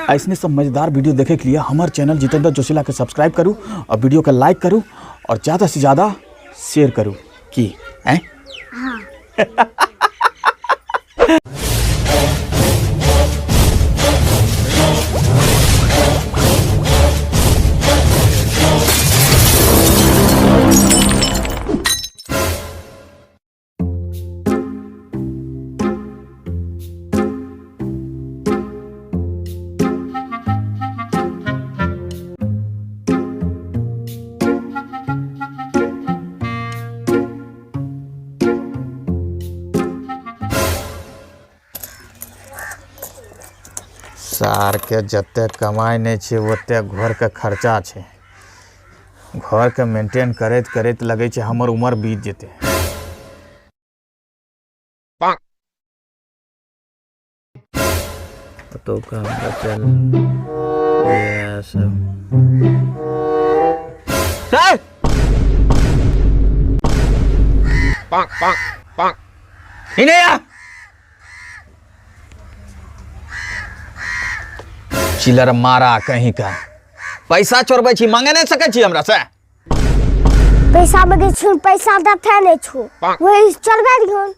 ऐसने सब मजेदार वीडियो देखे के लिए हमार चैनल जितेंद्र जोशीला के सब्सक्राइब करू और वीडियो के लाइक करू और ज़्यादा से ज़्यादा शेयर करू की हैं। हाँ। सारके जते कमाइ नहि छै ओते घरके खर्चा छै। घरके मेंटेन करैत करैत लगै छै हमर उमर बीत जेतै। ओतुका बचल इएह सब। इने आ। चिलर मारा कहीं का पैसा चोरबै छी, मांगे नहि सकै छी हमरा से। पैसा मांगे छु, पैसा देते नहीं छु, वही चलबे दिहन।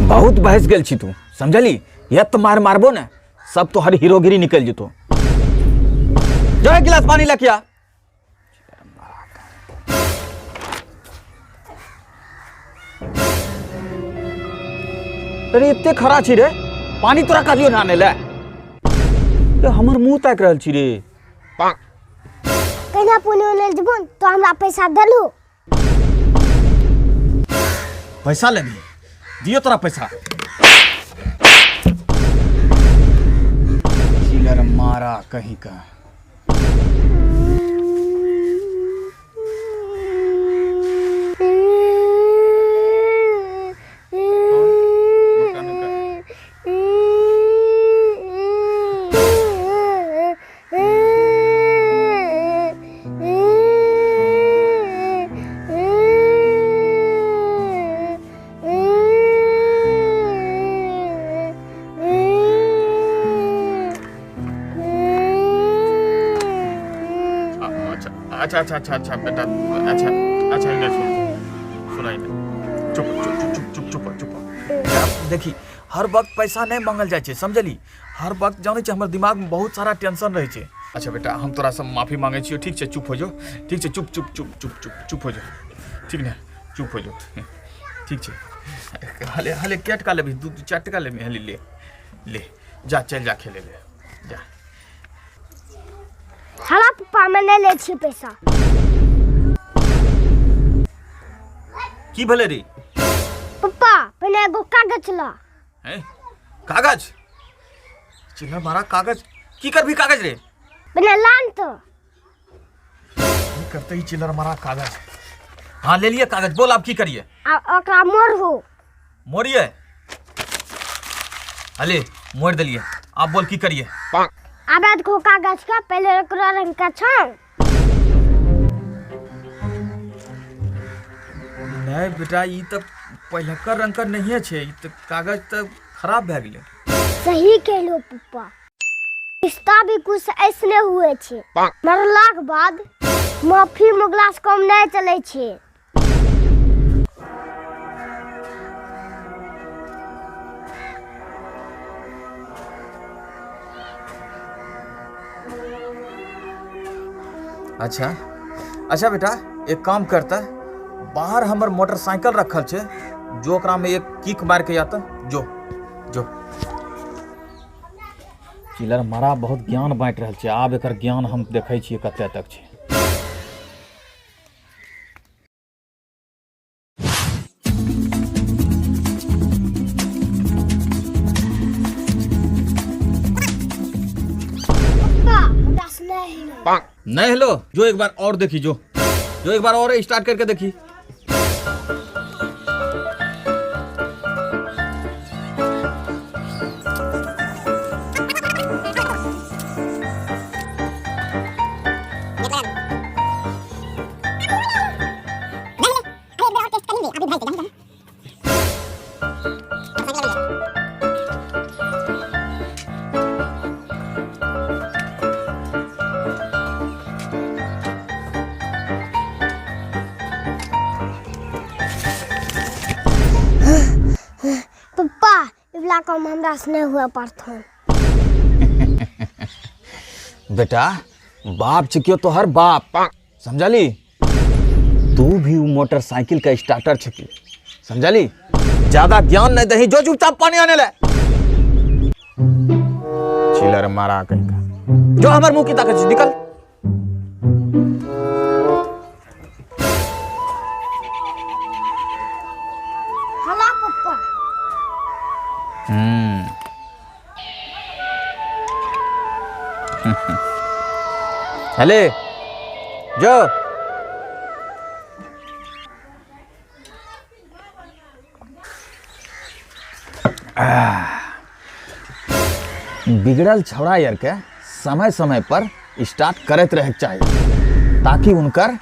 बहुत बहस गेल छी तू, समझली? यत तो मार मारबो ने सब तो हर हीरोगिरी निकल जतो। जो एक गिलास पानी लेके आ। अरे इतने खरा छी रे, पानी तोरा कहियो ना आने ले। ए, हमर मुंह ताक रहल छी रे। कहिना पुणे ले जेबो तो हमरा पैसा देलू। पैसा लेबी? दियो तोरा पैसा। चिलर मारा कहीं का। अच्छा अच्छा अच्छा अच्छा बेटा, अच्छा अच्छा इन्हें सुन, सुना इन्हें। चुप चुप चुप चुप चुप चुप चुप। देखी हर वक्त पैसा नहीं मांगल जाय छै, समझली? हर वक्त जानै छै हमर दिमाग में बहुत सारा टेंशन रहै छै। अच्छा बेटा, हम तोरा से माफी मांगे छियो, ठीक छै? चुप हो जो, ठीक छै? चुप चुप चुप चुप चुप चुप हो जो, ठीक ने? चुप हो जो, ठीक छै? हले हले कै टका लेबही? दू चारि टका लेबही? हले ले ले जा, चल जा खेले ले जा। हला पप्पा, हम नहीं ले छी पैसा। की भेलै रे? पप्पा, पहले एगो कागज ला। हैं? कागज? चिल्ला मारा कागज की करबी कागज रे? पहले लान तो। की करते ही चिल्लर मारा कागज। हाँ ले लिए कागज, बोल अब की करिए? आ ओकरा मोड़हो। मोड़िए? अले मोड़ देलिए, अब बोल की करिए? आब देखो कागज का पहले ओकरा रंग का छान। नहीं बेटा, ई तो पहिलका रंग का नहीं है, ई तो कागज तो खराब भए गेलै। सही कहलो पप्पा, रिश्ता भी कुछ ऐसने हुए छे, मरला के बाद माफी मंगला से कम नहीं चले छे। अच्छा अच्छा बेटा, एक काम करता, बाहर हमर मोटरसाइकिल रखल छे, जो ओकरा में एक किक मार के आता, जो जो। चिलर मारा बहुत ज्ञान बांटि रहल छे, आब एकर ज्ञान हम देखै छियै कते तक छे। पप्पा, हमरा से नहीं हेलो। नहीं हेलो, जो एक बार और देखी, जो जो एक बार और स्टार्ट करके देखी। ई वला काम हमरा से नहीं हुए पड़तो। बेटा बाप छिकियो तोहर बाप, समझली? तू भी उ मोटरसाइकिल का स्टार्टर छिकी, समझली? ज्यादा ज्ञान नहीं दही, जो चुपचाप पानी आने ले। चिलर मारा कहीं का जो हमार मुंह की ताकत निकल। हला पप्पा। हेले जो बिगड़ल छौड़ा यार के समय समय पर स्टार्ट करते रहे के चाहिए ताकि उनकर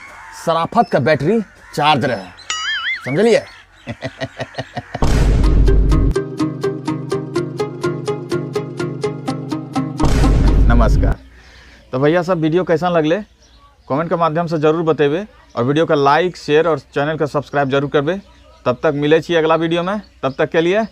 शराफत का बैटरी चार्ज रहे, समझलिए? नमस्कार। तो भैया सब वीडियो कैसा लगले कमेंट के माध्यम से जरूर बतेबे और वीडियो का लाइक शेयर और चैनल का सब्सक्राइब जरूर करबे। तब तक मिले छी अगला वीडियो में, तब तक के लिए